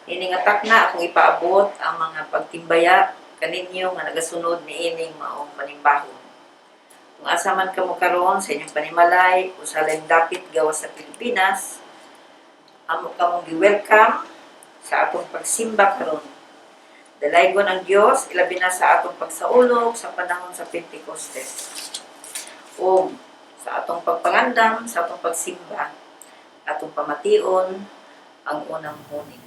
Niini nga takna akong ipaabot ang mga pagtimbaya kaninyo nga nagasunod niining maong panimbahon. Kung asa man kamo karon sa inyong panimalay o sa laing dapit gawas sa Pilipinas, amo kamong gi-welcome sa atong pagsimba karon. Dalaygon ang Dios, ilabi na sa atong pagsaulog sa panahon sa Pentecostes. O sa atong pagpangandam, sa atong pagsimba, atong pamation ang unang huning.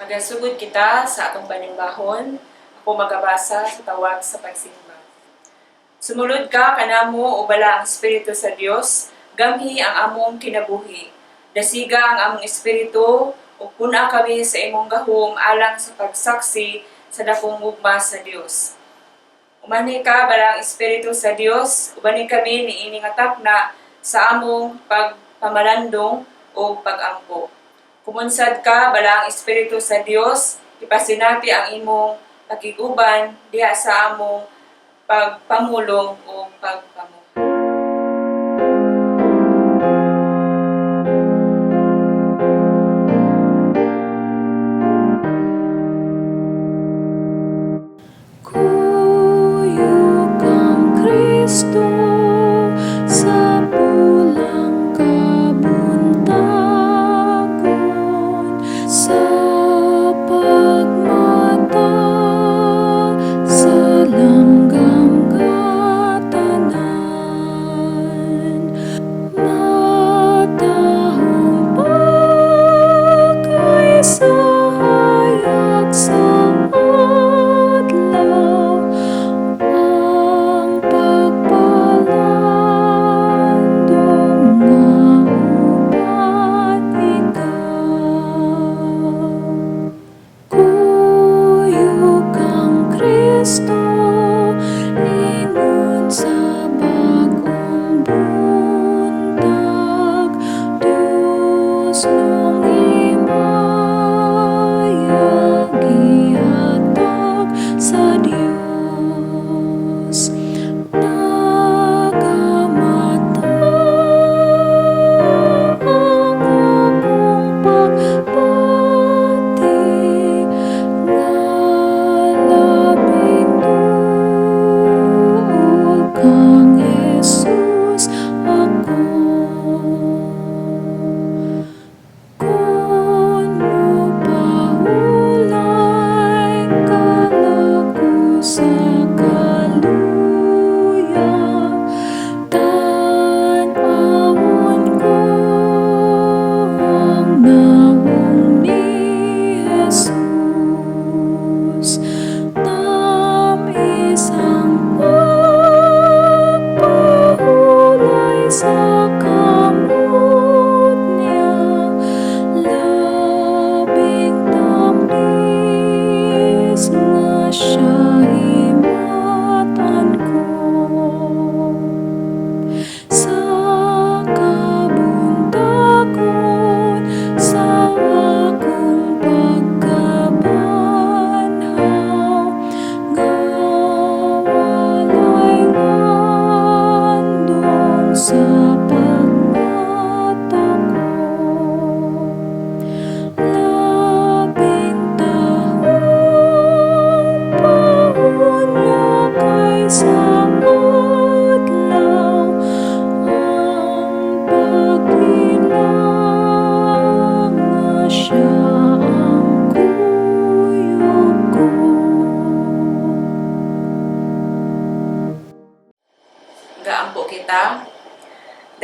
Magasugod kita sa atong panimbahon. Ako magabasa sa tawag sa pagsimba. Sumulod ka kanamo o Balaang Espiritu sa Dios, gamhi ang among kinabuhi. Dasiga ang among espiritu ug pun-a kami sa imong gahom alang sa pagsaksi sa dakong gugma sa Dios. Umanhi ka, Balaang Espiritu sa Dios, ubani kami niini nga takna sa among pagpamalandong o pagampo. Kumunsad ka, Balaang Espiritu sa Dios, ipasinati ang imong pakiguban diha sa among pagpamulong o pagpamuhay. Kuyog ang Kristo sa pulang kabuntagon, sa pagmata sa langgam nga tanan.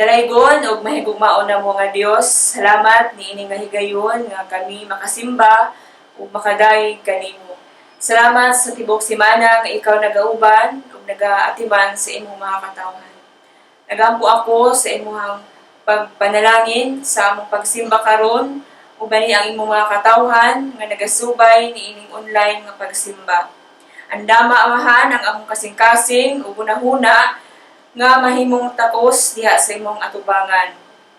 Dalaygon ug mahigugmaon namo nga Dios, salamat niini nga higayon nga kami makasimba ug makadayeg kanimo. Salamat sa tibok semana nga ikaw nagauban ug nagaatiman sa imong mga katawhan. Nagampo ako sa imong pagpanalangin sa among pagsimba karon uban ni ang imong mga katawhan nga nagasubay niining online nga pagsimba. Andama, Amahan, ang among kasing-kasing ug hunahuna nga mahimong takos diha sa imong atubangan.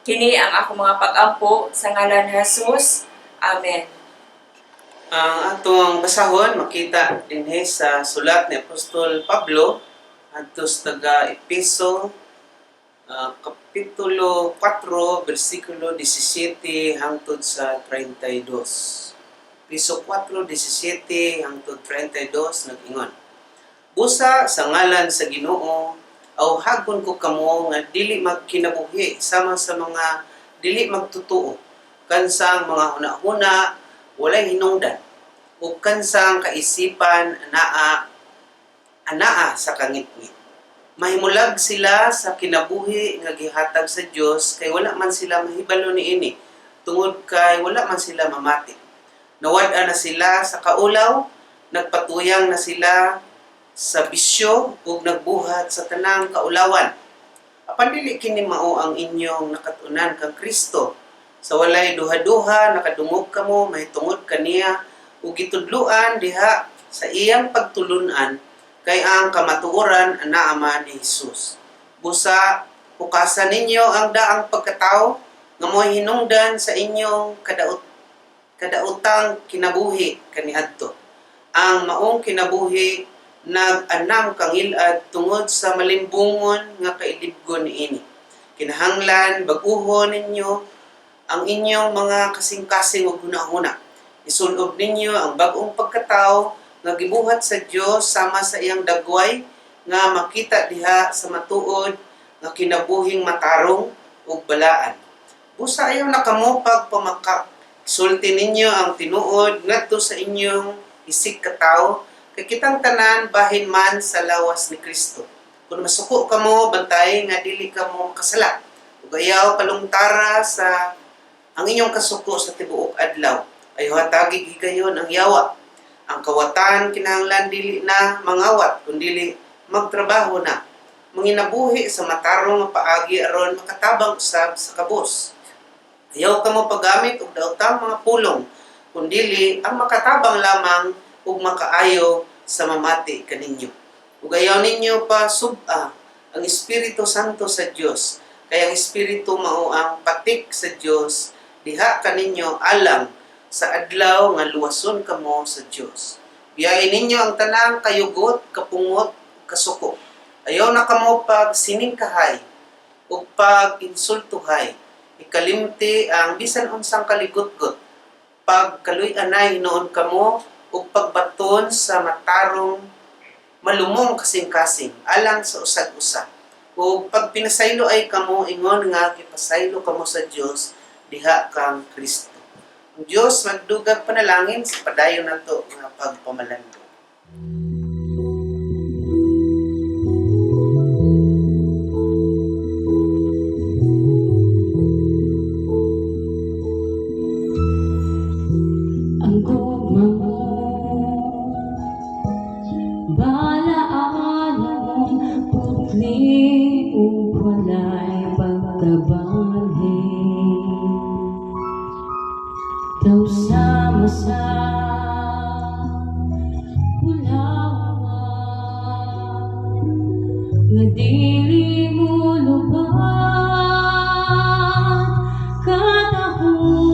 Kini ang akong mga pag-ampo sa ngalan ni Jesus. Amen. Ang atong basahon makita dinhi sa sulat ni Apostol Pablo adto sa taga Epeso, kapitulo 4 bersikulo 17 hangtod sa 32. Epeso 4:17 hangtod 32 nag-ingon: "Busa sa ngalan sa Ginoo, awhagon ko kamo nga dili magkinabuhi sama sa mga dili magtutuo, kansang mga hunahuna walay hinungdan ug kansang kaisipan anaa anaa sa kangitngit. Mahimulag sila sa kinabuhi nga gihatag sa Dios kay wala man sila mahibalo niini tungod kay wala man sila mamati. Nawad-an na sila sa kaulaw, nagpatuyang na sila sa bisyo ug nagbuhat sa tanang kaulawan. Apan dili kini mao ang inyong nakat-unan kang Kristo. Sa walay duha-duha nakadungog kamo mahitungod kaniya ug gitudloan diha sa iyang pagtulun-an, kay ang kamatuoran anaa man ni Jesus. Busa hukasan ninyo ang daang pagkatao nga mo'y hinungdan sa inyong kadaotang kinabuhi kaniadto. Ang maong kinabuhi nag-anam kangilad tungod sa malimbungon nga kailibgon niini. Kinahanglan bag-uhon ninyo ang inyong mga kasing-kasing ug hunahuna. Isulob ninyo ang bag-ong pagkatao nga gibuhat sa Dios sama sa iyang dagway nga makita diha sa matuod nga kinabuhing matarong ug balaan. Busa ayaw na kamo pagpamakak. Sulti ninyo ang tinuod ngadto sa inyong isig katawo, kay kitang tanan bahin man sa lawas ni Kristo. Kung masuko kamo, bantay nga dili kamo makasala. Ug ayaw palungtara sa ang inyong kasuko sa tibuok adlaw. Ayaw hatagi higayon ang yawa. Ang kawatan kinahanglan dili na mangawat, kundili magtrabaho na. Manginabuhi sa matarong nga paagi aron makatabang usab sa kabos. Ayaw kamo paggamit og daotang mga pulong, kundili ang makatabang lamang ug makaayo sa mamati kaninyo. Ug ayaw ninyo pa sub-a ang Espiritu Santo sa Dios, kay ang Espiritu mao ang patik sa Dios diha kaninyo alang sa adlaw nga luwason kamo sa Dios. Biyain ninyo ang tanang kayugot, kapungot, ug kasuko. Ayaw na kamo pag siningkahay ug pag insultuhay. Ikalimti ang bisan unsang kaligutgot. Pagkaluy-anay hinuon kamo ug pagbaton sa matarong malumong kasing-kasing alang sa usag-usa. Ug pag pinasaylo ay kamo ingon nga gipasaylo kamo sa Dios diha kang Kristo. Ang Dios magdugag panalangin sa padayon nato nga pagpamalandong." Ang gugma mo balaanon, putli ug walay pagkabalhin, daw sama sa bulawan nga dili mo lubad katahong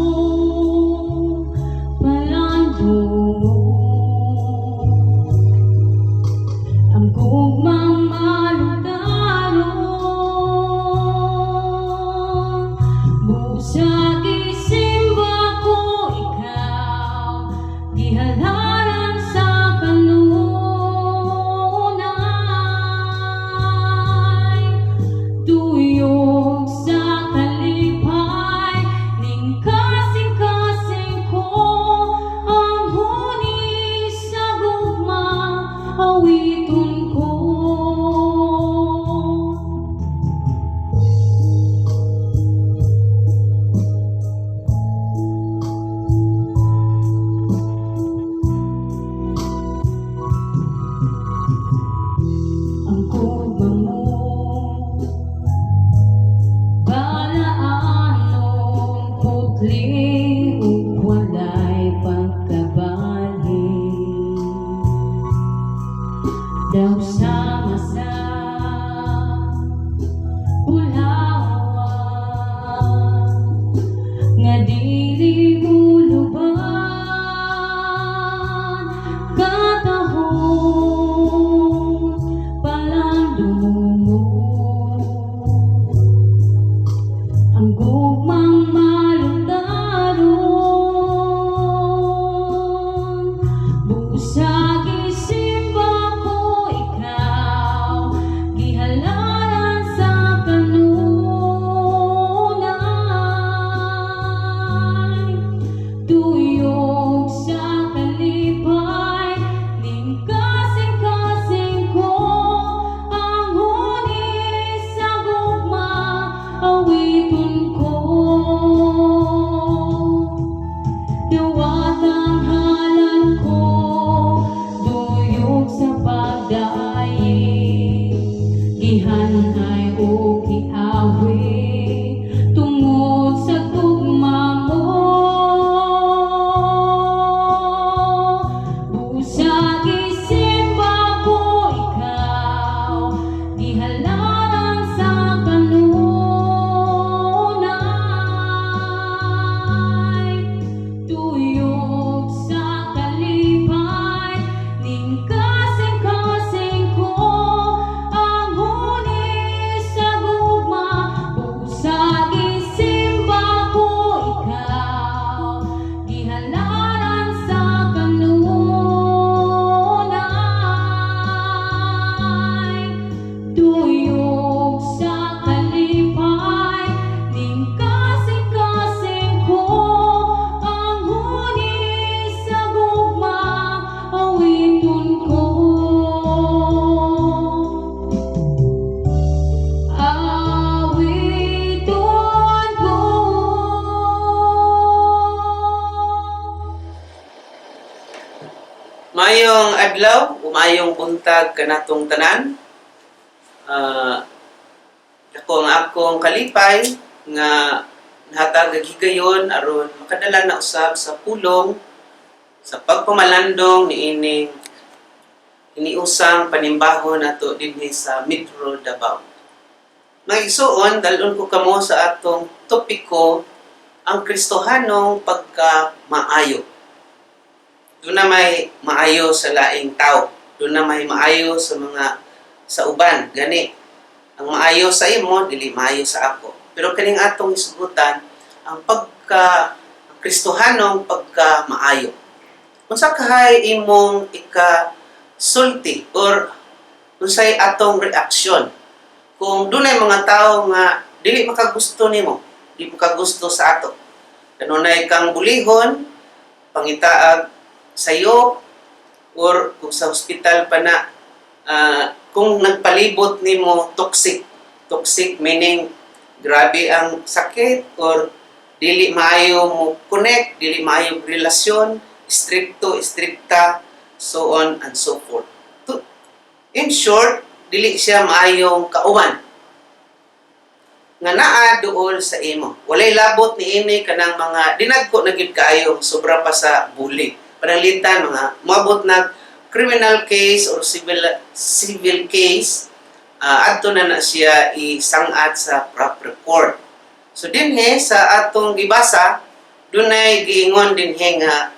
palandong. Ang gugmang maludalon. Nga dili mo luban. Katahom palandong, ang gugmang malundaron. Busa gisimba ko ikaw, gihalaran sa kanunay. Duyog sa kalipay ning kasing-kasing ko, ang huni sa gugma awiton ko. Dawat ang halad ko, duyog sa pagdaig, gihanay o giawi tungod sa gugma mo. Busa gisimba ko ikaw, gihalaran sa kanunay. Duyog sa kalipay ning kasing-kasing ko, ang huni sa gugma. Busa gisimba ko ikaw, gihalaran sa kanunay. Duyog sa kalipay ning kasing-kasing ko, ang huni sa gugma awiton ko. Awiton ko. Maayong adlaw, maayong buntag kanatong tanan. Ako ang akong kalipay nga nahatag ang higayon aron makadala na usab sa pulong sa pagpamalandong niining iniusang panimbahon nato dinhi sa Metro Davao. Mga igsuon, dalon ko kamo sa atong topiko, ang Kristohanong pagka maayo. Doon na may maayo sa laing tao. Doon na may maayo sa mga sa uban. Gani, ang maayo sa imo, dili maayo sa ako. Pero kaning atong isugutan, ang Kristohanong pagka maayo. Unsa kahay imong ika sulti or unsay atong reaksyon kung dunay mga tao nga dili makagusto nimo, di makagusto sa ato? Kanunay kang bulihon, pangitaag sayo, or kung sa hospital pa na, kung nagpalibot nimo toxic, toxic meaning grabe ang sakit or dili maayo mo connect, dili maayo relasyon, stricto, stricta, so on and so forth. In short, dili siya maayong kauban nga naa duol sa imo. Walay labot ni ini kanang mga dinagko na gyud kaayo, sobra pa sa bully. Pananglitan mga moabot na criminal case or civil civil case, adto na na siya isangat sa proper court. So dinhi sa atong gibasa, dunay giingon dinhi nga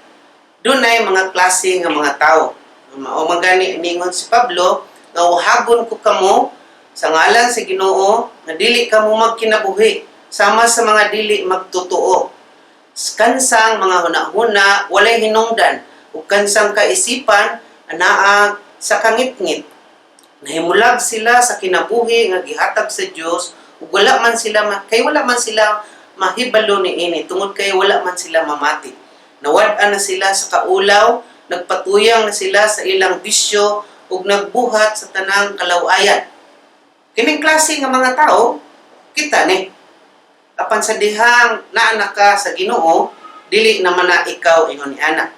dunay mga klase nga mga tao. Mao man gani ningon si Pablo nga uhagon ko kamo sa ngalan sa Ginoo nga dili kamo magkinabuhi sama sa mga dili magtotoo. Kansang mga hunahuna walay hinungdan ug kansang kaisipan anaa sa kangitngit. Nahimulag sila sa kinabuhi nga gihatag sa Dios ug wala man sila kay wala man sila mahibalo niini tungod kay wala man sila mamati. Nawad-an na sila sa kaulaw, nagpatuyang na sila sa ilang bisyo ug nagbuhat sa tanang kalawayan. Kining klase nga mga tao, kita ni. Apan sa dihang naa ka sa Ginoo, dili naman na ikaw ingon ni ana.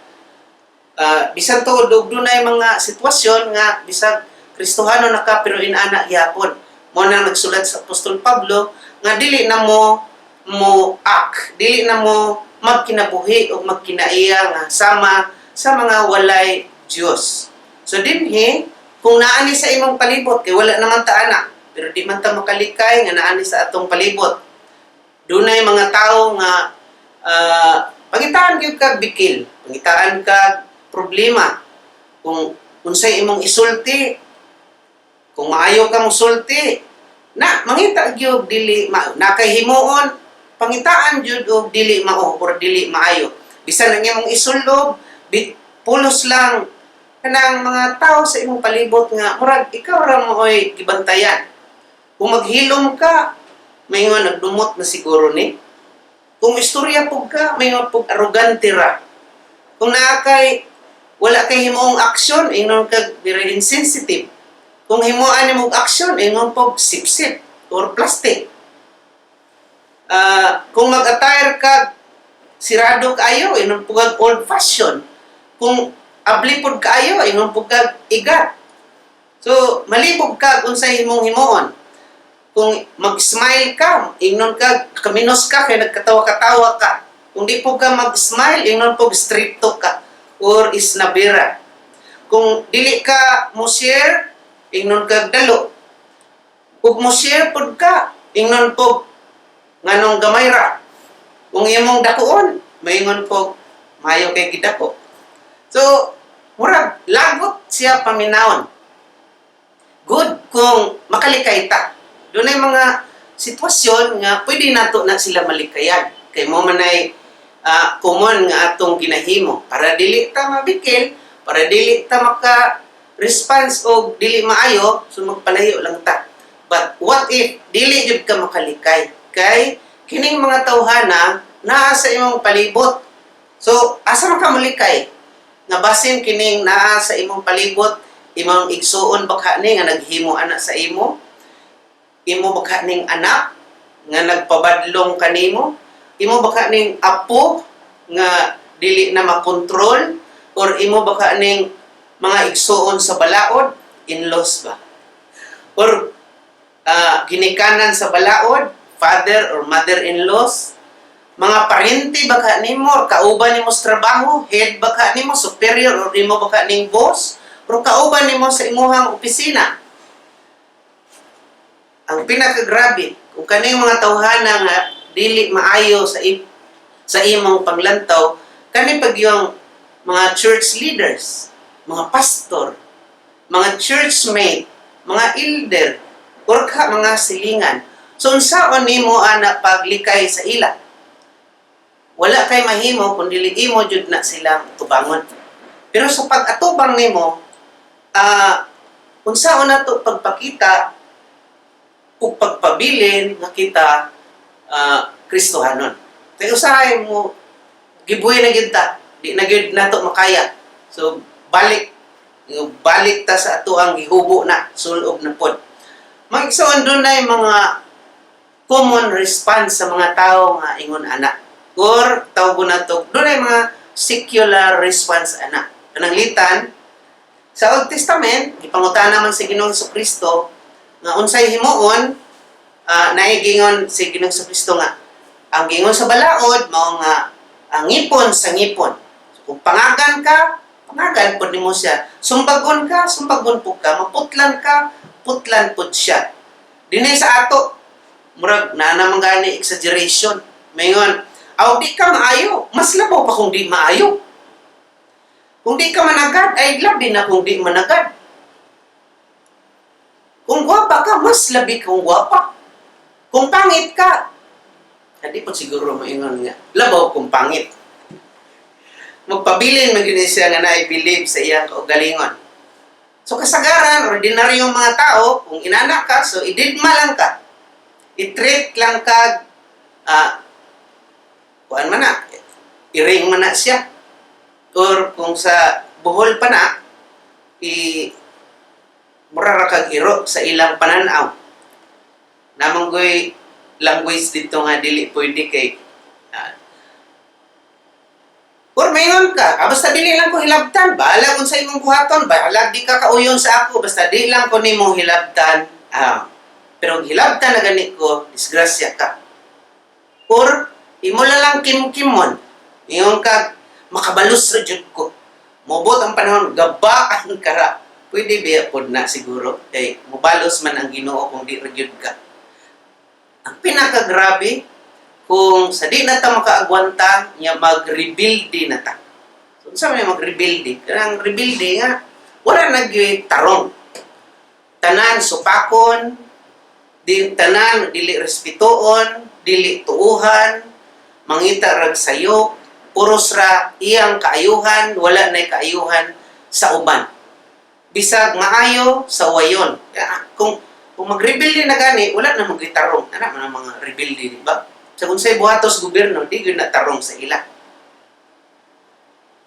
Bisan tuod og dunay mga sitwasyon nga bisag Kristohano na ka pero inana gyapon. Mo nang nagsulat sa Apostol Pablo nga dili na mo mo ak, dili na mo magkinabuhi o magkinaiya nga sama sa mga walay Dios. So dinhi kung naa ni sa imong palibot, kay wala naman ta ana, pero di man ta makalikay nga naa ni sa atong palibot. Dunay mga tao nga Pangitaan gyud kag bikil, pangitaan kag problema. Kung unsay imong isulti, kung maayo ka mosulti, na mangita gyud dili ma, na kay himuon, pangitaan gyud og dili mao or dili maayo. Bisan ang imong isulob, pulos lang kanang mga tao sa imong palibot nga murag ikaw ra mooy gibantayan. Kung maghilom ka, maingon nagdumot na siguro ni. Kung istorya pug ka, maingon pug arrogante ra. Kung naa kay wala kay himuong aksyon, ingon kag very insensitive. Kung himuan nimo og aksyon, ingon pug sipsip or plastic. Kung mag-attire ka sirado kaayo, ingon pug kag old fashion. Kung abli pud kaayo, ingon pug kag igat. So, malibog ka unsay imong himuon. Kung mag-smile ka, ingnon ka, kaminos ka, kay nagkatawa-katawa ka. Kung di po ka mag-smile, ingnon po stricto ka or isnabira. Kung dili ka mo share, ingnon ka dalo. Kung mo share pod ka, ingnon po nganong gamay ra. Kung imong dakuon, maingon po maayo kay gidako. So, murag lagot siya paminawon. Good kung makalikay ta. Dunay mga sitwasyon nga pwede nato na sila malikayan. Kay mo man ay common nga atong ginahimo para dili ta mabikil, para dili ta maka response og dili maayo, so magpalayo lang ta. But what if dili jud ka makalikay? Kay kining mga tawhana naa sa imong palibot. So asa man ka malikay? Nga basin kining naa sa imong palibot, imong igsuon baka ni nga naghimo ana sa imo, imo baka ning anak nga nagpabadlong kanimo, imo baka ning apo nga dili na makontrol, or imo baka ning mga igsuon sa balaod, in-laws ba? Or ginikanan sa balaod, father or mother-in-laws, mga parente baka nimo, or kauban nimo sa trabaho, head baka nimo, superior, or imo baka ning boss, or kauban nimo sa imuhang opisina. Ang pinakagrabe, kung kaning mga tawhana nga dili maayo sa imong panglantaw, kani pag yung mga church leaders, mga pastor, mga churchmate, mga elder, or ka mga silingan. So unsaon nimo ana paglikay sa ila? Wala kay mahimo kun dili imo jud na silang tubangon. Pero sa pag-atubang nimo, unsaon nato pagpakita ug pagpabilin nga kita Kristohanon. Kay usahay mo gibuhi na gyud ta, di na gyud nato makaya. So balik balik ta sa ato ang gihubo na sulob na pod. Mga igsoon, dunay mga common response sa mga tao nga ingon ana. Or tawgon nato, dunay mga secular response ana. Pananglitan sa Old Testament, gipangutana man si Ginoong Kristo nga unsay himuon, naigingon si Ginoong Kristo nga ang gingon sa balaod mao nga ang ngipon sa ngipon. So, kung pangagan ka, pangagan pod nimo siya. Sumbagon ka, sumbagon pud ka. Maputlan ka, putlan pud siya. Dinhi sa ato, murag naa naman gani exaggeration. Mayon, aw di ka maayo, mas labaw pa kung di maayo. Kung di ka managad, ay labi na kung di managad. Kung gwapa ka, mas labi kung gwapa. Kung pangit ka, hindi po siguro maingon nga, labaw kung pangit. Magpabilin man gyud siya nga naay-believe sa iyang kaugalingon. So kasagaran, ordinaryong mga tao, kung inana ka, so ididma lang ka. I-treat lang ka, kuan man na, i-ring man na siya. Or kung sa Bohol pa na, i mura ra kag iro sa ilang pananaw. Namanggoy language dito nga dili pwede kay or maingon ka, basta dili lang ko hilabtan, bahala kung sa imong buhaton, bahala di ka kauyon sa ako, basta di lang ko nimo hilabtan. Pero hilabtan na gani ko, disgrasya ka. Or imo na lang kimkimon, ingon ka, makabalos ra jud ko. Mobot ang panahon, gabaan ka ra. Pwede biya pod na siguro, kay mobalos man ang Ginoo kung di ra gyud ka. Ang pinakagrabe, Kung sa di na ta makaagwanta, nya magrebuild na ta. So, unsa may magrebuild? Kanang rebuild nga, wala na gyud tarong. Tanan supakon, di tanan dili respetuon, dili tuuhan, mangita rag sayo, puros ra iyang kaayuhan, wala nay kaayuhan sa uban. Bisag maayo sa wayon. Kaya, kung magrebelde na gani, wala na magitarong. Ana man ang mga rebelde, di ba? Sa kung sa'y buhatos gobyerno, di gyud na tarong sa ila.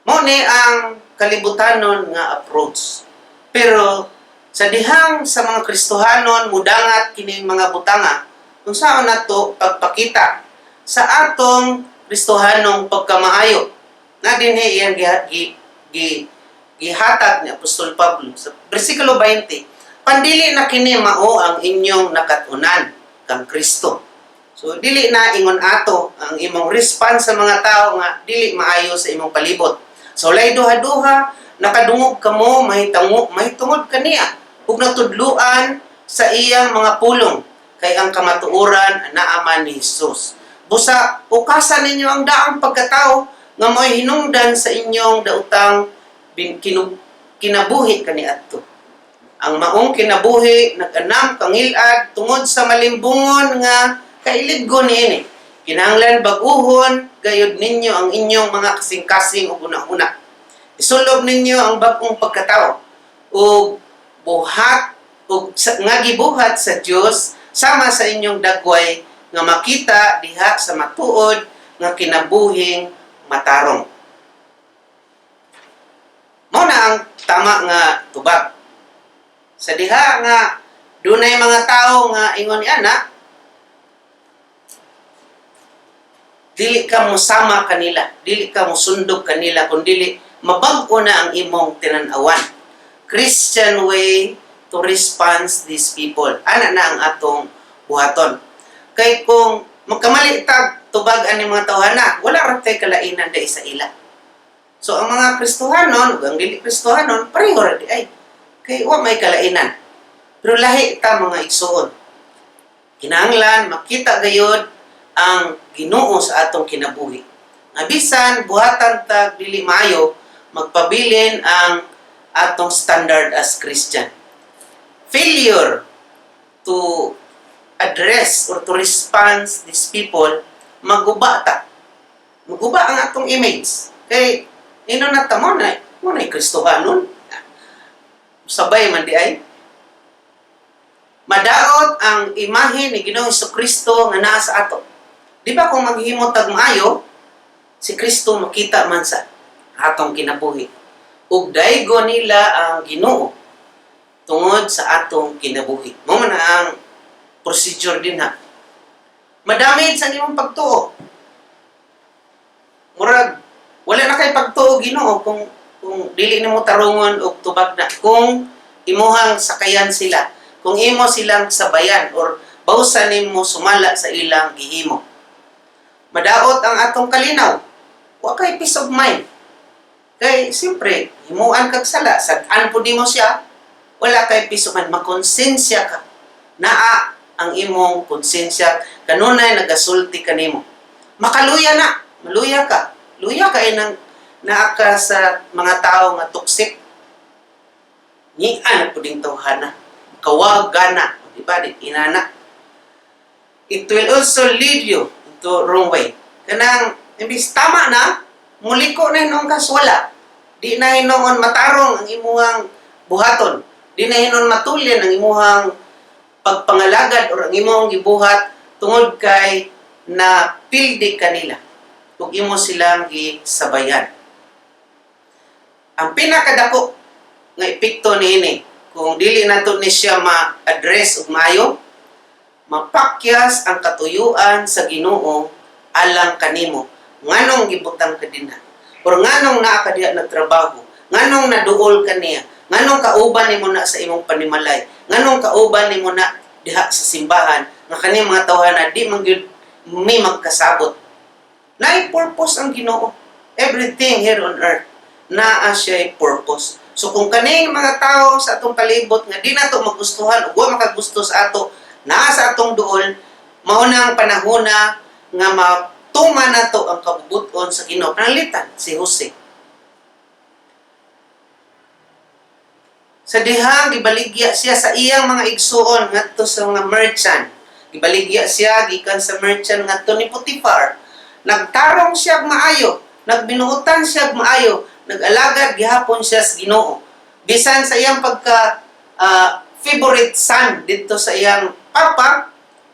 Mao ni ang kalibutanon nga approach. Pero sa dihang sa mga Kristohanon mudangat kining mga butanga, unsaon nato pagpakita sa atong Kristohanong pagkamaayo na dinhi iyang gihatag ni Apostol Pablo sa bersikulo 20: "Pandili na kini mao ang inyong nakat-unan kang Kristo." So dili na ingon ato ang imong response sa mga tao nga dili maayo sa imong palibot. "Sa walay duha-duha, nakadungog kamo mahitango mahitungod kaniya ug natudluan sa iyang mga pulong, kay ang kamatuoran naaman ni Hesus. Busa ukasan ninyo ang daang pagkatao nga mo'y hinungdan sa inyong daotang kinabuhi kaniadto. Ang maong kinabuhi nag-anam kangilad tungod sa malimbungon nga kailibgon niini. Kinahanglan bag-uhon gayud ninyo ang inyong mga kasing-kasing ug hunahuna. Isulob ninyo ang bag-ong pagkatao ug buhat ug nga gibuhat sa Dios sama sa inyong dagway nga makita diha sa matuod nga kinabuhing matarong." Mao na ang tama nga tubag. Sa diha nga dunay mga tawo nga ingon ni ana, dili ka mosama kanila, dili ka mosundog kanila kung dili mabag-o na ang imong tinan-awan. Christian way to respond these people. Ana na ang atong buhaton. Kay kung magkamali tag tubag ani mga tawhana, wala ra tay kalainan dai sa ila. So ang mga Kristohanon ug ang dili Kristohanon, pareho ra di ay. Kay wa may kalainan. Pero lahi ta, mga igsuon. Kinahanglan makita gayod ang Ginoo sa atong kinabuhi. Nga bisan buhatan tag dili maayo, magpabilin ang atong standard as Christian. Failure to address or to respond these people, maguba ta. Maguba ang atong image. Kay ino na ta mo na Kristohanon. Sabay man di ay. Madaot ang imahe ni Ginoong Kristo nga naa sa ato. Di ba kung maghimo tag maayo, si Kristo makita man sa atong kinabuhi? Ug daygo nila ang Ginoo tungod sa atong kinabuhi. Mao man ang procedure din ha. Madamage ang imong pagtuo. Murag wala na kay pagtuo Ginoo kung dili nimo tarungon og tubag na, kung imuhang sakayan sila, kung imo silang sabayan or bawsan nimo sumala sa ilang gihimo. Madaot ang atong kalinaw. Wa kay peace of mind. Kay siyempre, himuan kag sala, sad-an pud nimo siya, wala kay peace of mind, makonsensya ka. Naa ang imong konsensya kanunay nagasulti kanimo. Makaluya na, maluya ka. Luya kay nang naa ka sa mga tao nga toxic. Ngian na puding tawhana. Kawaga na, di ba? Di inana. It will also lead you into wrong way. Kanang imbis tama na, muliko na hinuon kas wala. Di na hinuon matarong ang imuhang buhaton. Di na hinuon matulyan ang imuhang pagpangalagad or ang imong gibuhat tungod kay na pildi kanila ug imo silang gisabayan. Ang pinakadako nga epekto niini kung dili nato ni siya ma-address ug maayo, mapakyas ang katuyuan sa Ginoo alang kanimo. Nganong gibutang ka dinha? Or nganong naa ka diha nagtrabaho? Nganong naduol ka niya? Nganong kauban nimo na sa imong panimalay? Nganong kauban nimo na diha sa simbahan nga kani mga tawhana di man gyud mi magkasabot? Naay purpose ang Ginoo. Everything here on earth naa siya purpose. So kung kaning mga tao sa atong palibot nga di nato magustuhan ug wa makagusto sa ato, naa sa atong duol, mao na ang panahona nga matuman nato ang kabubuton sa Ginoo. Pananglitan si Jose. Sa dihang gibaligya siya sa iyang mga igsuon ngadto sa mga merchant. Gibaligya siya gikan sa merchant ngadto ni Potiphar. Nagtarong siya og maayo, nagbinuotan siya og maayo, nag-alagad gihapon siya sa Ginoo. Bisan sa iyang pagka favorite son didto sa iyang papa,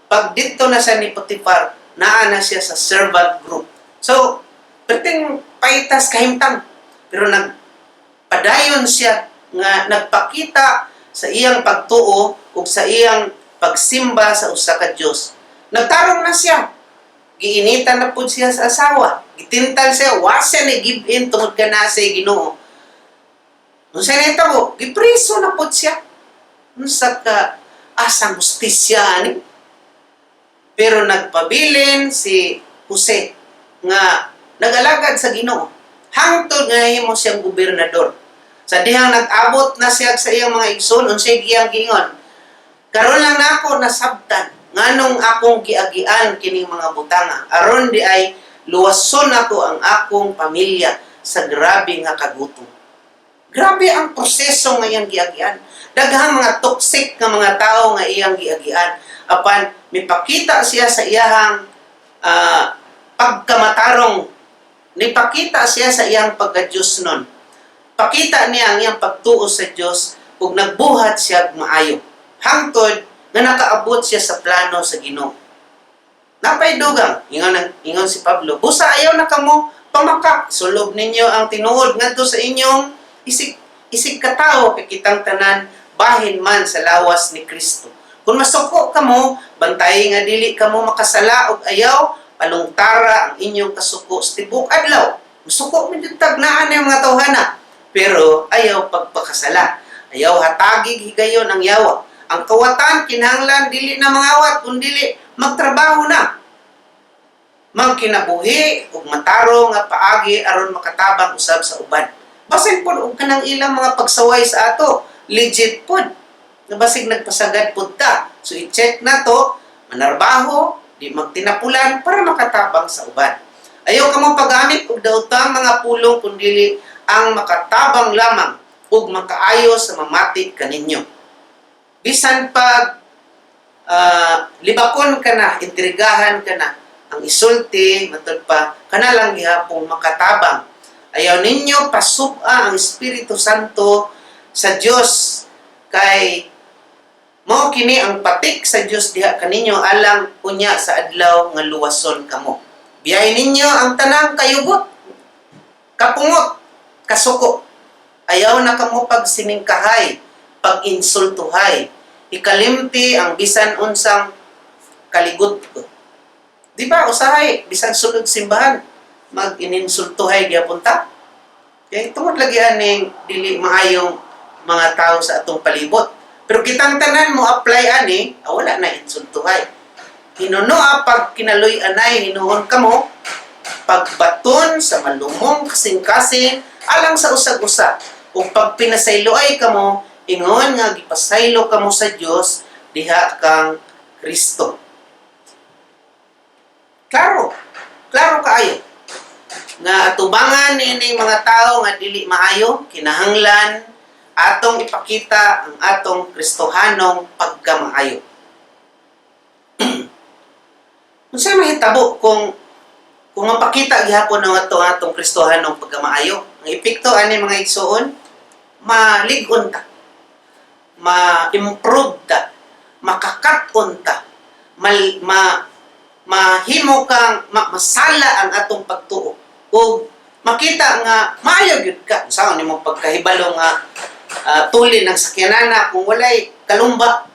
pag didto na siya ni Potiphar, naa na siya sa servant group. So, perting paitas kahimtang, pero nagpadayon siya nga nagpakita sa iyang pagtuo ug sa iyang pagsimba sa usa ka Dios. Nagtarong na siya. Giinitan na pud siya sa asawa. Gitintal siya, wa siya ni give in tungod ka na sa Ginoo. Unsa nahitabo? Gipriso na pud siya. Unsa ka asang hustisya ani? Pero nagpabilin si Jose nga nag-alagad sa Ginoo. Hangtod nga nahimo siyang gobernador. Sa dihang nag-abot na siya sa iyang mga igsoon, unsay iyang giingon? "Karon lang nako nasabtan nganong akong giagian kining mga butanga, aron di ay luwason ako ang akong pamilya sa grabe nga kagutom." Grabe ang proseso nga iyang giagian. Daghang mga toxic nga mga tao nga iyang giagian. Apan mipakita siya sa iyahang pagkamatarong. Nipakita siya sa iyang pagka-Diyos nun. Pakita niya ang iyang pagtuo sa Diyos ug nagbuhat siya maayo. Hangtod nga nakaabot siya sa plano sa Ginoo. Napay dugang, ingon si Pablo, "Busa ayaw na kamo pamakak, sulob ninyo ang tinuod ngadto sa inyong isig isig katao, kay kitang tanan bahin man sa lawas ni Kristo. Kung masuko kamo, bantay nga dili kamo makasala og ayaw palungtara ang inyong kasuko sa tibuok adlaw." Musuko man jud tagnaan yung mga tawhana, pero ayaw pagpakasala. Ayaw hatagig higayon ang yawa. Ang kawatan kinahanglan dili na mangawat kun dili magtrabaho na. Magkinabuhi ug matarong nga paagi aron makatabang usab sa uban. Basin pod og kanang ilang mga pagsaway sa ato, legit pod. Nabasig nagpasagad pod ta. So i-check na to, manarbaho, di magtinapulan para makatabang sa uban. Ayaw kamo paggamit og daotang mga pulong kun dili ang makatabang lamang ug makaayo sa mamati kaninyo. Bisan pag libakon ka na, intrigahan ka na, ang isulti, matud pa, kana lang gihapong makatabang. Ayaw ninyo pasub-a ang Espiritu Santo sa Dios, kay mao kini ang patik sa Dios diha kaninyo alang unya sa adlaw nga luwason kamo. Biyahe ninyo ang tanang kayugot, kapungot, kasuko. Ayaw na kamo pagsiningkahay, pag-insultuhay. Ikalimti ang bisan unsang kaligot. Di ba, usahay, bisan sulod simbahan, mag-ininsultuhay gyapon ta. Kaya tungod lagi aning dili maayong mga tao sa atong palibot. Pero kitang tanan mo apply ani, wala na insultuhay. Hinunoa pag kinaloy anay hinuon kamo, pagbaton sa malumong kasing-kasing alang sa usag-usa. Ug pag pinasayloay kamo, ingon nga gipasaylo kamo sa Dios diha kang Kristo. Klaro. Klaro kaayo. Nga atubangan niining mga tao nga dili maayo, kinahanglan atong ipakita ang atong Kristohanong pagkamaayo. Unsay mahitabo kung mapakita gihapon ang ato atong Kristohanong pagkamaayo? Ang epekto ani, mga igsuon, malig-on ta, ma-improve ta, makakat-on ta, mal, ma mahimo kang masala ang atong pagtuo ug makita nga maayo gyud ka. Unsaon nimo pagkahibalo nga tulin ang sakyanana kung walay kalumba?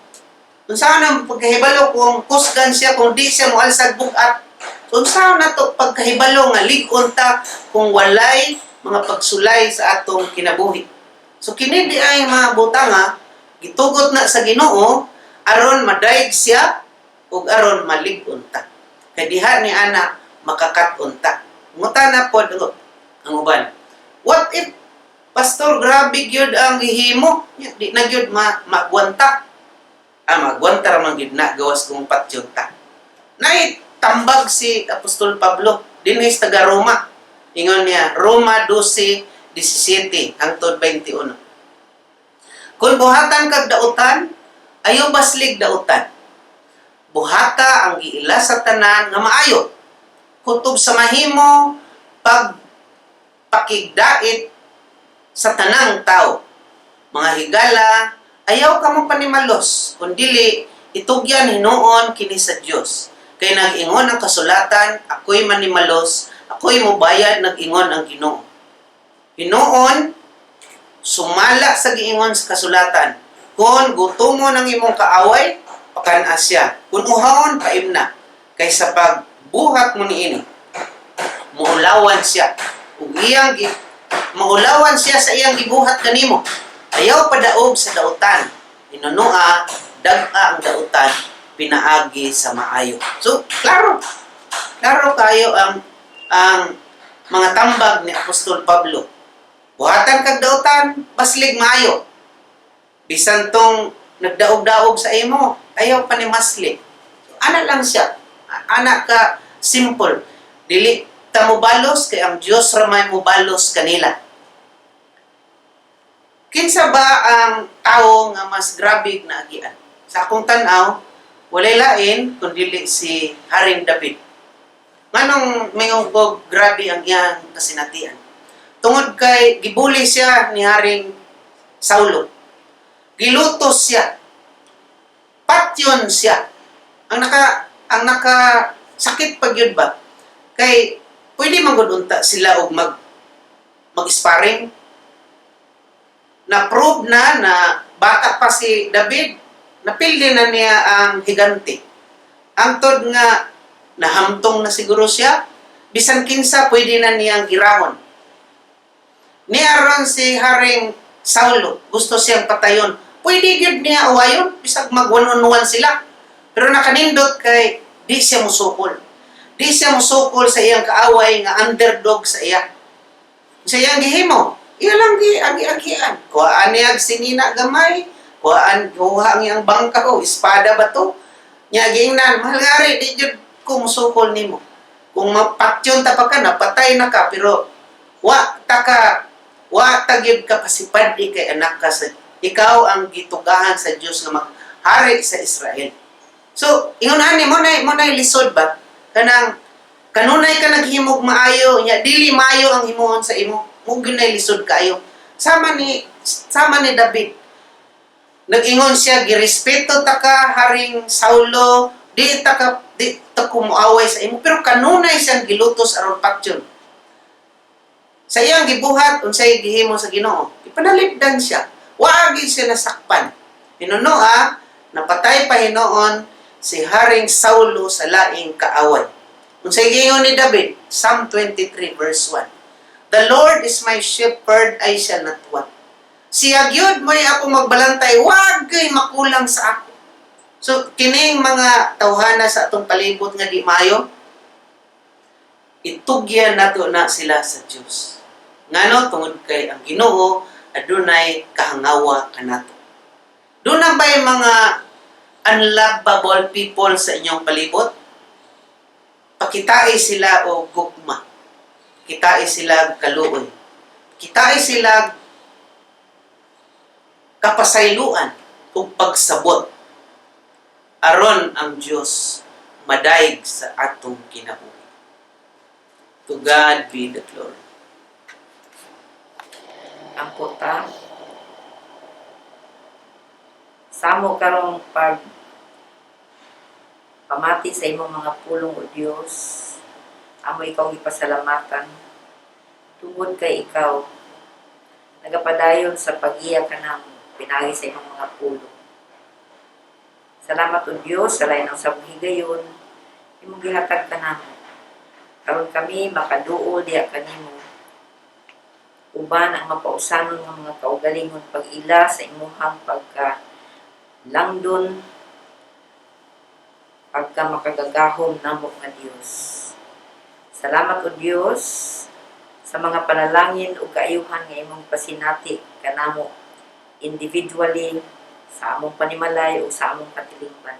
Unsaon ang pagkahibalo kung kusgan siya kung di siya moalsag bug-at? Unsaon nato pagkahibalo nga lig-on ta kung walay mga pagsulay sa atong kinabuhi? So kini di ay mga butanga gitugot na sa Ginoo aron madayeg siya ug aron malig-on ta, kay diha ni ana makakat-on ta. Ngutana pod ang uban, "What if, pastor, grabe gyud ang gihimo? Nya, di na gyud magwanta." Magwanta ra man gyud na gawas kung patyon ta. Nay Nagtambag si Apostol Pablo dinhi sa taga Roma. Ingon niya, Roma 12:17 hangtod 21. Kung buhatan kag dautan, ayaw baslig dautan. Buhata ang giila sa tanan nga maayo. Kutob sa mahimo pag pakigdait sa tanang tao. Mga higala, ayaw kamo panimalos, kundili itugyan hinuon kini sa Dios. Kay nag-ingon ang kasulatan, ako'y manimalos, ako'y mubayad, nag-ingon ang Ginoo. Hinuon, sumala sa giingon sa kasulatan. Kung gutomon ang imong kaaway, pakan siya. Kung uhawon, paimna. Kay sa pagbuhat mo niini, maulawan siya. Ug maulawan siya sa iyang gibuhat kanimo. Ayaw padaog sa dautan. Inunua, dag-a ang dautan, pinaagi sa maayo. So, klaro. Klaro kayo ang mga tambag ni Apostol Pablo. Buhatan kag dautan, baslig maayo. Bisan tong nagdaog-daog sa imo, ayaw pa ni masli. So, ana lang siya. Ana ka simple. Dili ta mobalos kay ang Dios ra may mobalos kanila. Kinsa ba ang tawo nga mas grabe na agian? Sa akong tan-aw, walay lain kun dili si Haring David. Nganong mingon ko grabe ang iyang kasinatian? Tungod kay gibuli siya ni Haring Saulo. Gilutos siya. Patyon siya. Ang naka sakit pag yun ba? Kay pwede man gud unta sila og mag-sparring. Na-prove na na bata pa si David, napildi na niya ang higante. Angtod nga nahamtong na siguro siya, bisan kinsa pwede na niyang girahon. Ni aron si Haring Saulo, gusto siyang patayon. Pwede gyud niya awayon, bisag mag one on one sila. Pero nakanindot kay di siya musukol. Di siya musukol sa iyang kaaway nga underdog sa iya. Sa iyang gihimo, iya lang gi agi-agian. Kuhaan niya og sinina gamay, kuhaan kuha ang iyang bangka o espada ba to? Nya giingnan, mahal nga ari, di jud ko musukol nimo. Kung mapatyon ta pa ka, napatay na ka, pero wa ta gyud ka pasipad kay anak ka sa ikaw ang gitugahan sa Dios nga maghari sa Israel. So, ingon ani mo na lisod ba? Kanang kanunay ka naghimog maayo, nya dili maayo ang himuon sa imo. Mo gyud nay lisod kaayo. Sama ni David. Nag-ingon siya, girespeto ta ka Haring Saulo, di ta ko moaway sa imo, pero kanunay siyang gilutos aron patyon. Sa iyang gibuhat unsay gihimo sa Ginoo, ipanalipdan siya. Wa gyud siya nasakpan. Hinunoa, napatay pa hinuon si Haring Saulo sa laing kaaway. Unsay giingon ni David? Psalm 23 verse 1. "The Lord is my shepherd, I shall not want." Siya gyud mo'y ako magbalantay, wag gyud makulang sa ako. So kining mga tawhana sa atong palibot nga di maayo, itugyan nato na sila sa Dios. Ngano? Tungod kay ang Ginoo adunay kahangawa kanato. Duna ba'y mga unlovable people sa inyong palibot? Pakitai sila og gugma. Kitai sila og kaluoy. Kitai sila kapasayloan ug pagsabot aron ang Dios madayeg sa atong kinabuhi. To God be the glory. Ampo ta sa amo karong pag pamati sa imong mga pulong, o Dios, amo ikaw gipasalamatan tungod kay ikaw nagapadayon sa paggiya kanamo pinaagi sa imong mga pulong. Salamat, O Dios, sa lain sa higayon imong gihatag kanamo aron kami makaduol diha kanimo uban ang mapausanon nga mga kaugalingon pag-ila sa imuhang pagka langdon, pagka makagagahom namo nga Dios. Salamat, O Dios, sa mga panalangin ug kaayuhan nga imong pasinati kanamo individually sa among panimalay o sa among katilingban.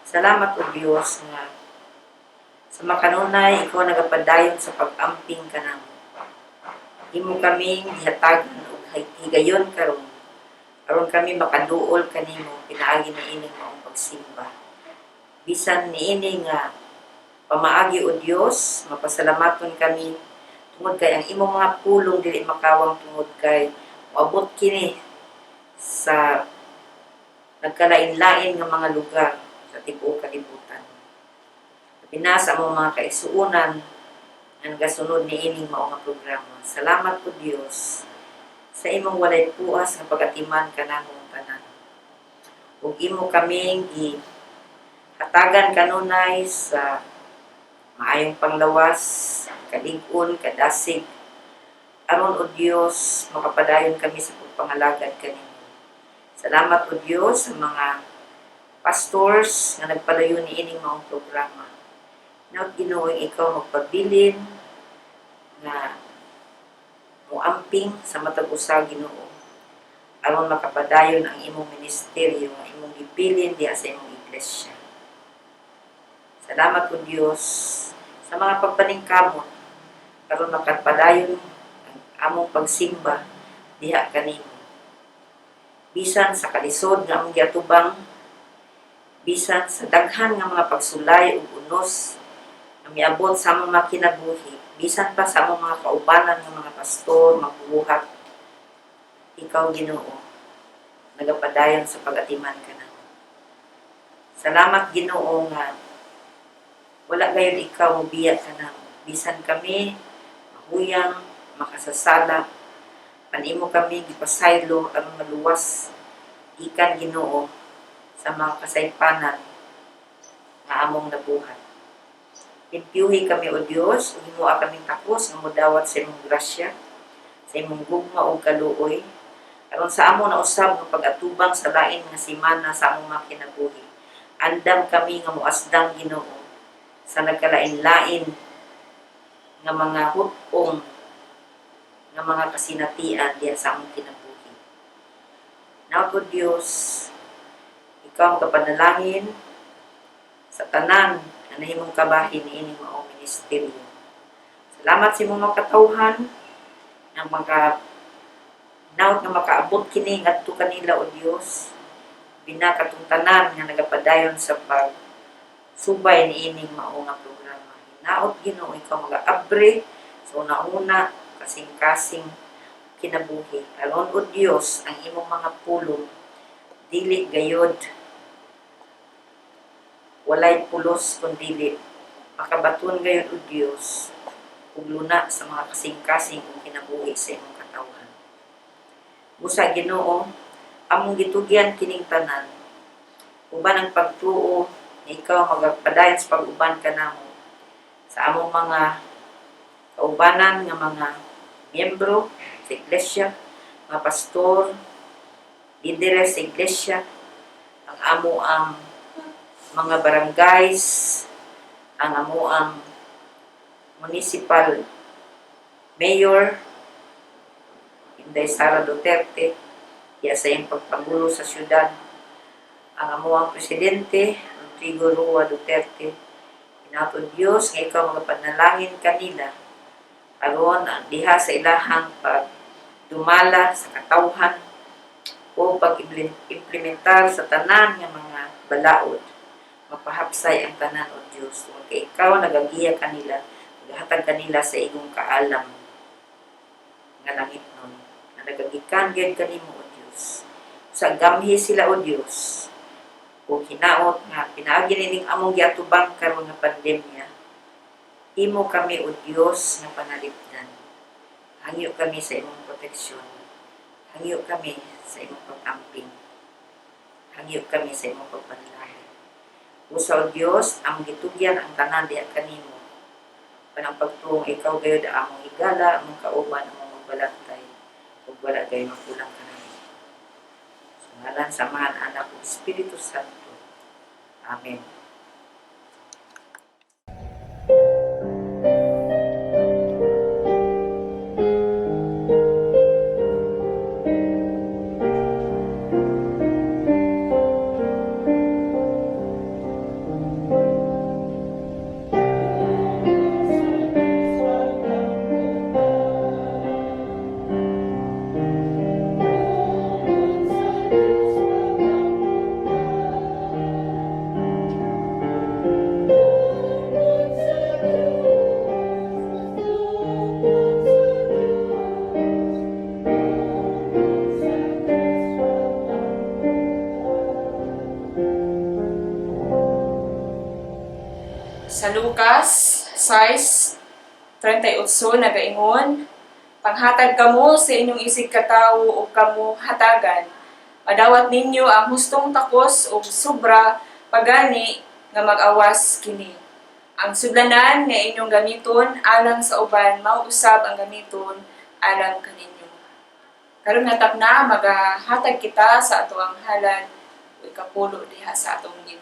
Salamat, O Dios, nga Sa makanunay, ikaw nagapadayon sa pag-amping kanamo. Imo kaming gihatagan og higayon karon aron kami makaduol kanimo pinaagi niining maong pagsimba. Bisan niini nga pamaagi, o Dios, mapasalamaton kami tungod kay ang imong mga pulong dili makawang, tungod kay moabot kini sa nagkalain-lain nga mga lugar sa tibuok kalibutan. Pinasa mo mga kaigsuonan nga nagasunod niining mao nga programa. Salamat, o Dios, sa imong walay puas nga pagatiman kanamong tanan. Ug imo kaming gihatagan kanunay sa maayong panglawas, kalig-on, kadasig, aron, o Dios, makapadayon kami sa pagpangalagad kanimo. Salamat, o Dios, sa mga pastors nga nagpalayo niining maong programa. Hinaot, Ginoo, ikaw magpabilin nga moamping sa matag usa, Ginoo, aron makapadayon ang imong ministeryo nga imong gibilin diha sa imong iglesia. Salamat, O Dios, sa mga pagpaningkamot aron makapadayon ang among pagsimba diha kanimo. Bisan sa kalisod nga among giatubang, bisan sa daghan nga mga pagsulay ug unos nga miabot sa among mga kinabuhi, bisan pa sa among mga kaubanan nga mga pastor, magbubuhat, ikaw, Ginoo, nagapadayon sa pag-atiman kanamo. Salamat, Ginoo, nga wala gayon ikaw mobiya kanamo. Bisan kami mahuyang, makasasala, panimo kami gipasaylo aron maluwas gikan, Ginoo, sa mga kasaypanan nga among nabuhat. Limpyuhi kami, O Dios, ug himoa kaming takos nga modawat sa imong grasya, sa imong gugma ug kaluoy, aron sa amo na usab nga pag-atubang sa lain nga semana sa among mga kinabuhi, andam kami nga moasdang, Ginoo, sa nagkalain-lain nga mga hut-ong nga mga kasinatian diha sa among kinabuhi. Hinaot, O Dios, ikaw ang kapanalangin sa tanan nga nahimong kabahin niining maong ministeryo. Salamat sa imong mga katawhan nga maka hinaot nga makaabot kini ngadto kanila, O Dios, binakatong tanan nga nagapadayon sa pag subay niining mao nga programa. Hinaot, Ginoo, ikaw magaabre sa una-una kasing-kasing kinabuhi. Aron, O Dios, ang imong mga pulong dili gayod walay pulos kun dili makabaton gayod, O Dios, ug luna sa mga kasing-kasing ug kinabuhi sa imong katawhan. Busa, Ginoo, among gitugyan kining tanan uban ang pagtuo nga ikaw magpadayon sa pag-uban kanamo sa among mga kaubanan nga mga miyembro sa iglesia, mga pastor, lideres sa iglesia, ang amo ang mga barangays, ang amo ang municipal mayor, Inday Sara Duterte, iya sa iyang pagpangulo sa syudad, ang amo ang presidente, Rodrigo Roa Duterte. Hinaot, Diyos, nga ikaw magapanalangin kanila aron ang diha sa ilahang pagdumala sa katawhan o pag-implementar sa tanan nga mga balaod, mapahapsay ang tanan, O Diyos, tungod kay ikaw nagagiya kanila, nagahatag kanila sa igong kaalam nga langit nun nga nagagikan gyud kanimo, O Diyos. Sa gamhi sila, O Diyos, o hinaot nga pinaagi nining among giatubang karon nga pandemya, imo kami, O Dios, nga panalipdan. Hangyo kami sa imong proteksyon, hangyo kami sa imong pag-amping, hangyo kami sa imong pagpanalangin. Usa, O Dios, among gitugyan ang tanan diha kanimo panang pagtuong ikaw gayud ang among higala, among kauban, among magbalantay ug wala gayud makulang kanamo. Sa ngalan sa Amahan, Anak ug Espiritu Santo. Amen. Lucas 6:38 nagaingon, "Panghatag kamo sa inyong isig katawo ug kamo hatagan. Madawat ninyo ang hustong takos ug sobra pagani nga mag-awas kini. Ang sudlanan nga inyong gamiton alang sa uban mao usab ang gamiton alang kaninyo." Karon nga takna, magahatag kita sa atoang halad o ikapulo diha sa atong Ginoo.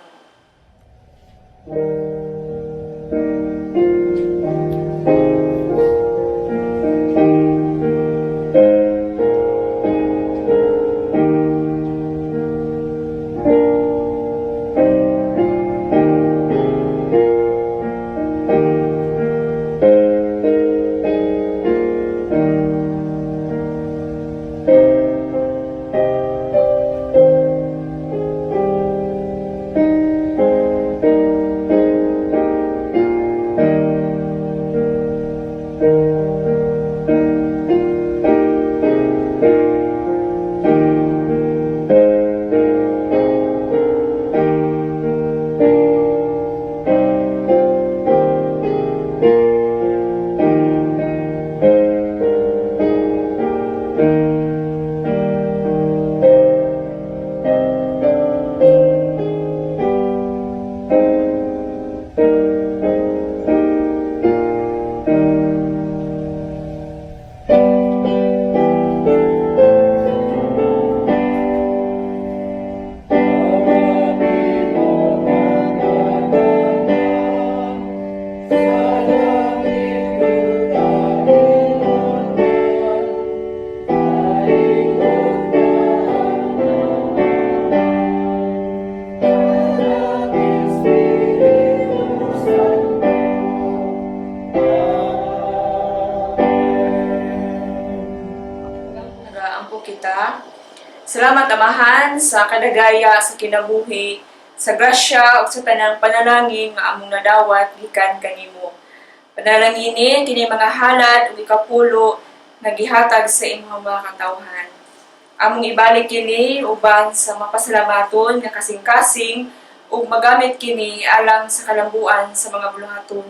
Nagaampo kita. Salamat, Amahan, sa kadagaya sa kinabuhi, sa grasya ug sa tanang panalangin nga among nadawat gikan kanimo. Panalangini kini mga halad ug ikapulo nga gihatag sa imong mga katawhan. Among ibalik kini uban sa mapasalamaton nga kasing-kasing ug magamit kini alang sa kalambuan sa mga buluhaton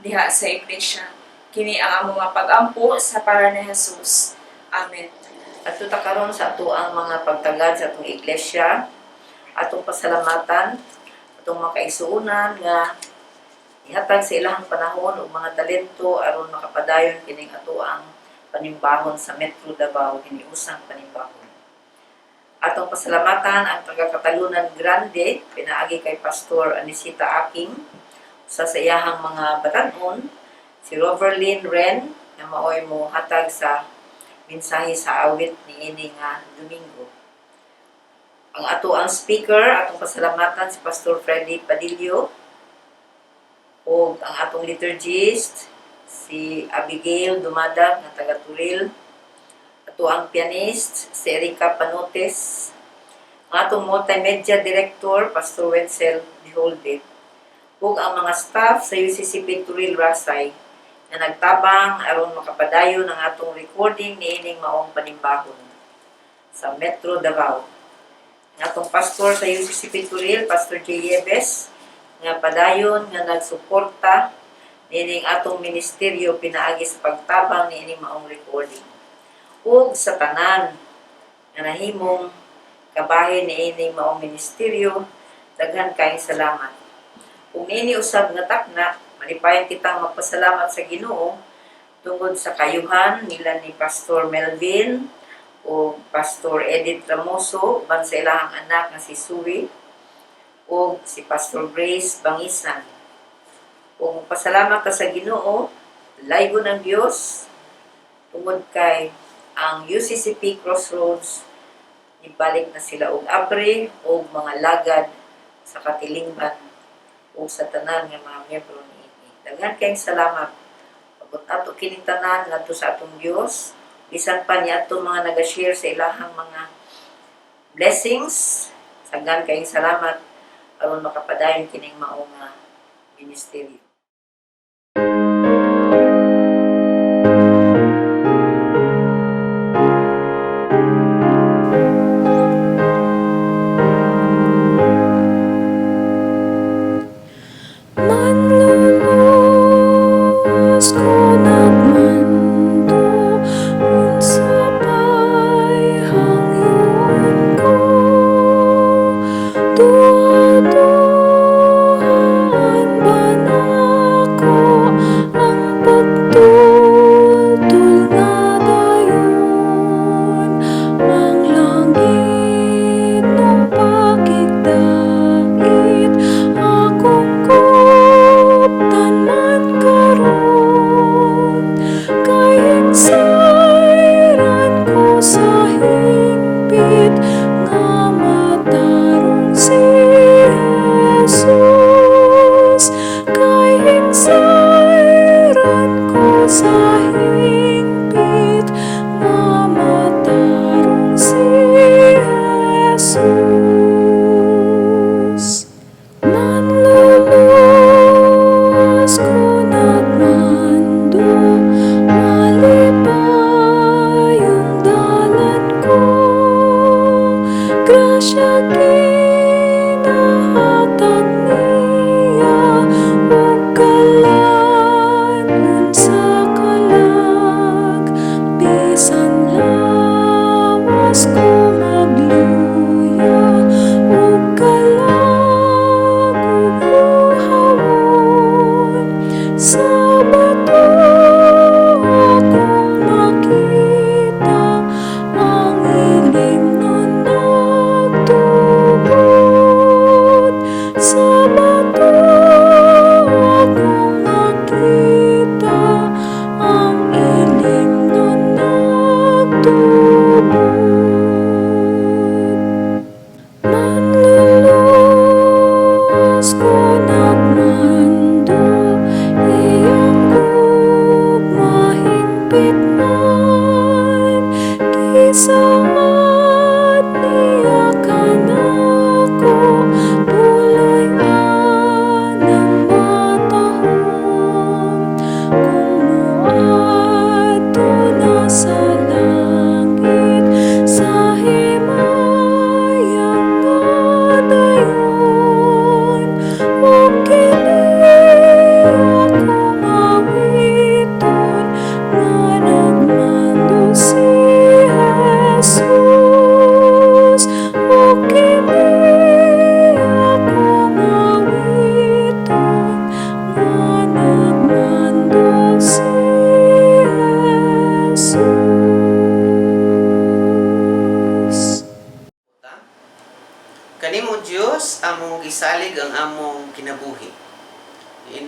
diha sa iglesia. Kini ang among mga pag-ampo sa para ni Jesus. Amen. Adto ta karon sa atoang mga pagtagad sa atong iglesia, atong pasalamatan, atong mga kaigsuonan nga ihatag sa ilahang panahon ug mga talento aron makapadayon kining atoang panimbahon sa Metro Davao, hiniusang panimbahon. Atong pasalamatan ang taga Catalunan Grande, pinaagi kay Pastor Anisita Aking, usa sa iyahang mga batan-on, si Roverlyn Ren, nga maoy mo hatag sa mensahe sa awit niini nga Domingo. Ang ato ang speaker, atong pasalamatan si Pastor Freddy Padillo ug ang atong liturgist si Abigail Dumadag nga taga Turil. Ato ang pianist si Erika Panotes. Ang atong multimedia director Pastor Wenzel Diholde. Ug ang mga staff sa UCCP Turil Rasay nga nagtabang aron makapadayon ang atong recording niining maong panimbahon sa Metro Davao. Ang atong pastor sa UCCP Turil, Pastor J. Yebes, nga padayon nga nagsuporta niining atong ministeryo pinaagi sa pagtabang niining maong recording. Ug sa tanan nga nahimong kabahin niining maong ministeryo, daghan kayong salamat. Ug niini usab nga takna, malipayon kitang magpasalamat sa Ginoo tungod sa kayuhan nila ni Pastor Melvin o Pastor Edith Ramoso uban sa ilahang anak nga si Sui o si Pastor Grace Bangisan. Ug magpasalamat ta sa Ginoo, laygo ng Dios tungod kay ang UCCP Crossroads ibalik na sila og abre og mga lagad sa katilingban ug sa tanan nga mga miyembro niini. Daghan kayong salamat. Abot ato kining tanan ngadto sa atong Dios. Bisan pa ni ato mga naga-share sa ilahang mga blessings. Daghan kayong salamat aron makapadayon kining mao nga ministeryo. Manluluwas.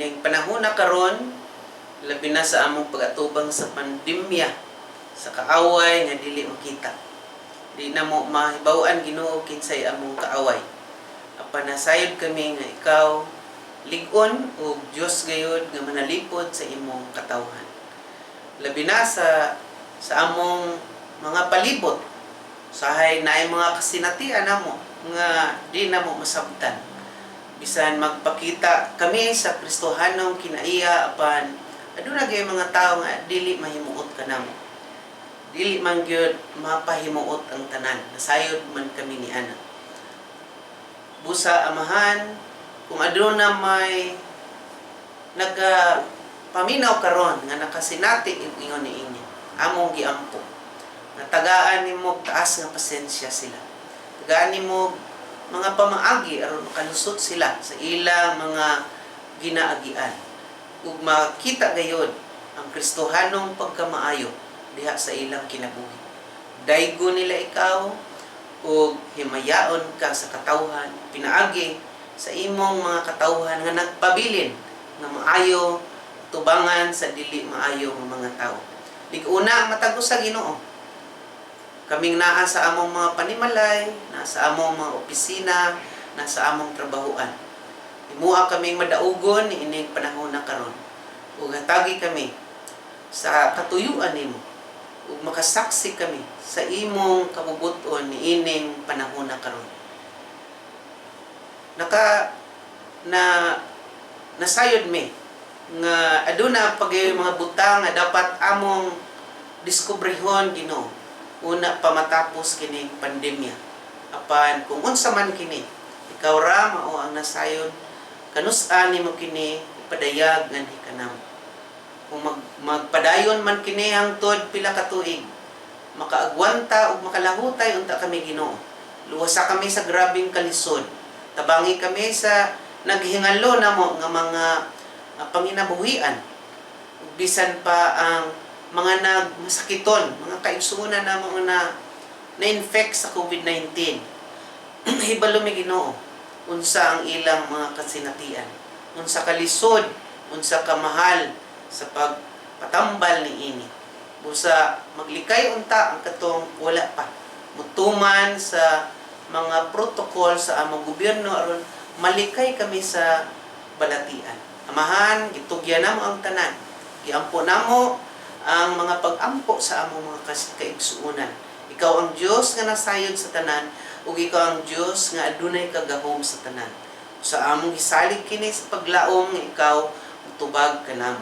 Kining panahon na karon, labi na sa among pag-atubang sa pandemya, sa kaaway nga dili makita. Di na mo mahibaw-an, Ginoo, kinsay among kaaway. Apan nasayod kami nga ikaw lig-on ug Dios gayud nga manalipod sa imong katawhan. Labi na sa among mga palibot, usahay naay mga kasinatian namo nga di namo masabtan. Bisan magpakita kami sa Kristohanong kinaiya, apan aduna gyud mga tawo nga dili mahimuot kanamo. Dili man gyud mapahimuot ang tanan. Nasayod man kami ni ana. Busa, Amahan, kung aduna may naga paminaw karon nga nakasinati ingon niini, among giampo nga tagaan nimo taas nga pasensya sila. Tagaan nimo mga pamaagi aron makalusot sila sa ilang mga ginaagian ug makita gayod ang Kristohanong pagkamaayo diha sa ilang kinabuhi. Daygo nila ikaw ug himayaon ka sa katawhan pinaagi sa imong mga katawhan nga nagpabilin nga maayo tubangan sa dili maayo nga mga tawo. Lig-una ang matag usa, Ginoo. Kaming naa sa among mga panimalay, naa sa among mga opisina, naa sa among trabahoan. Imua kaming madaugon niining panahon na karon. Ug hatagi kami sa katuyuan nimo ug makasaksi kami sa imong kabubut-on niining panahon na karon. Naka na nasayod mi nga aduna pa gyud mga butang nga dapat among diskubrihon, Ginoo, una pa matapos kining pandemya. Apan kung unsa man kini, ikaw ra mao ang nasayod kanus-a nimo kini ipadayag nganhi kanamo. Kung magpadayon man kini hangtod pila ka tuig, makaagwanta ug makalahutay unta kami, Ginoo. Luwasa kami sa grabeng kalisod. Tabangi kami sa naghingalo namo nga mga panginabuhian. Ug bisan pa ang mga nagmasakiton, mga kaigsuonan namo nga na na-infect sa COVID-19. Hibalo mi, Ginoo, unsa ang ilang mga kasinatian, unsa kalisod, unsa kamahal sa pagpatambal ni ini. Busa maglikay unta ang katong wala pa mutuman sa mga protocol sa among gobyerno aron malikay kami sa balatian. Amahan, gitugyan namo ang tanan. Giampo namo ang mga pag-ampo sa among mga kaigsuonan. Ikaw ang Dios nga nasayod sa tanan ug ikaw ang Dios nga adunay kagahom sa tanan. Sa among gisalig kini sa paglaom nga ikaw mutubag kanamo.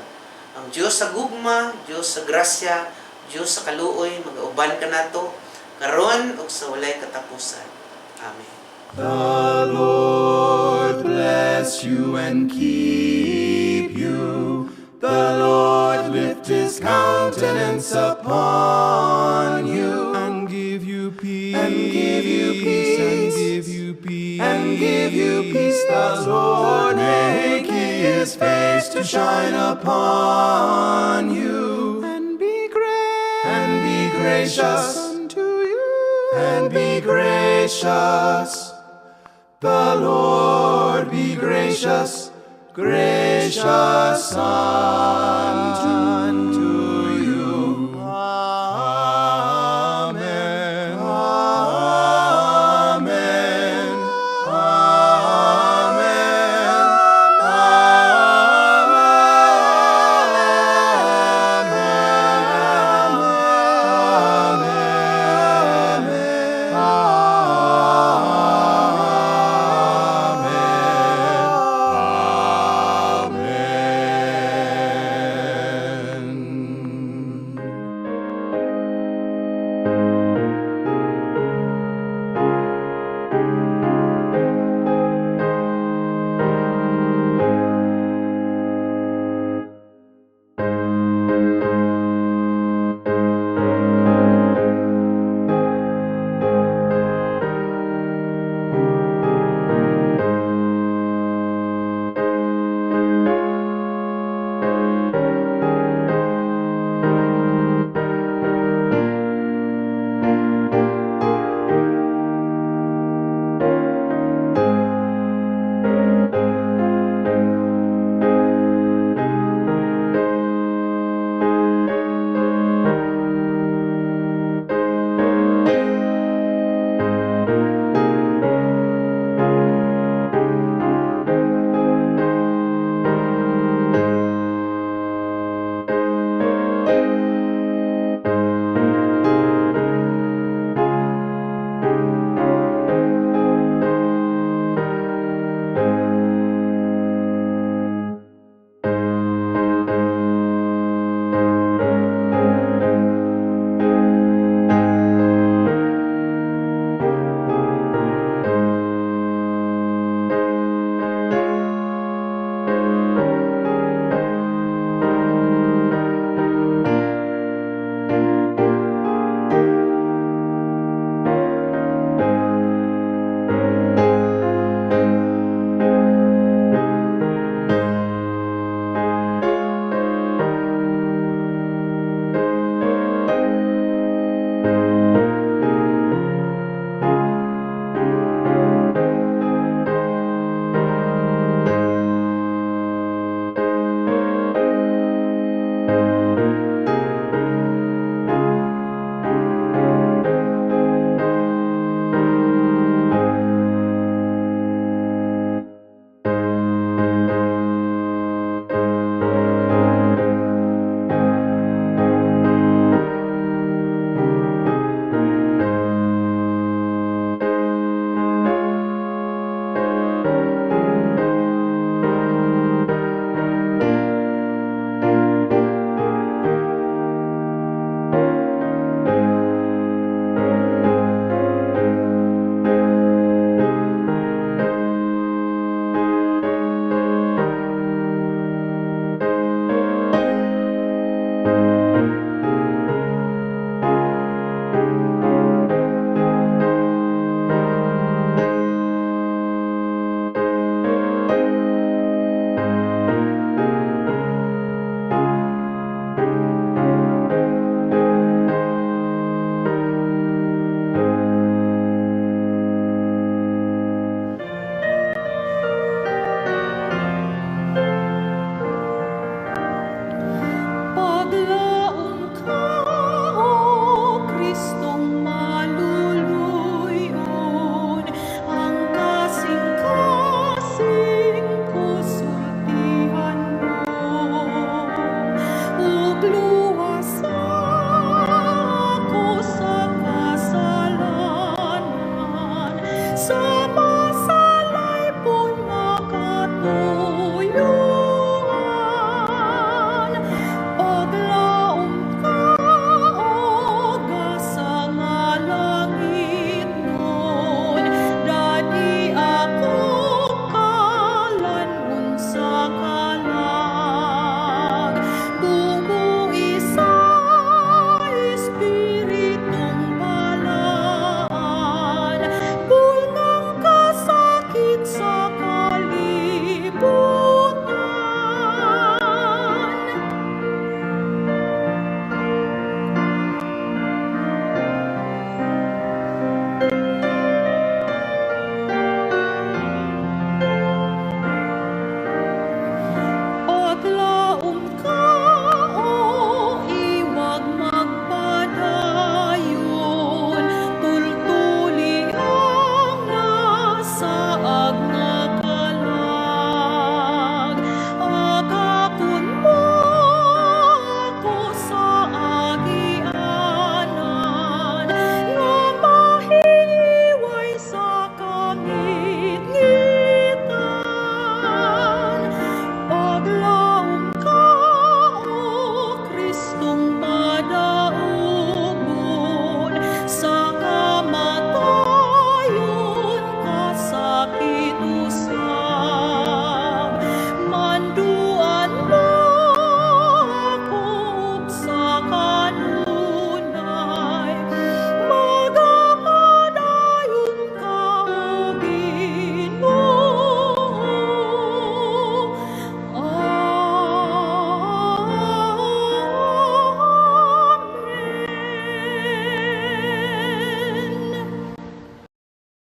Ang Dios sa gugma, Dios sa grasya, Dios sa kaluoy, magauban kanato karon ug sa walay katapusan. Amen. The Lord bless you and keep you. The Lord lift his countenance upon you and give you peace, and give you peace, and give you peace, and give you peace. The Lord make his face to shine upon you and be gracious unto you, and be gracious. The Lord be gracious, gracious unto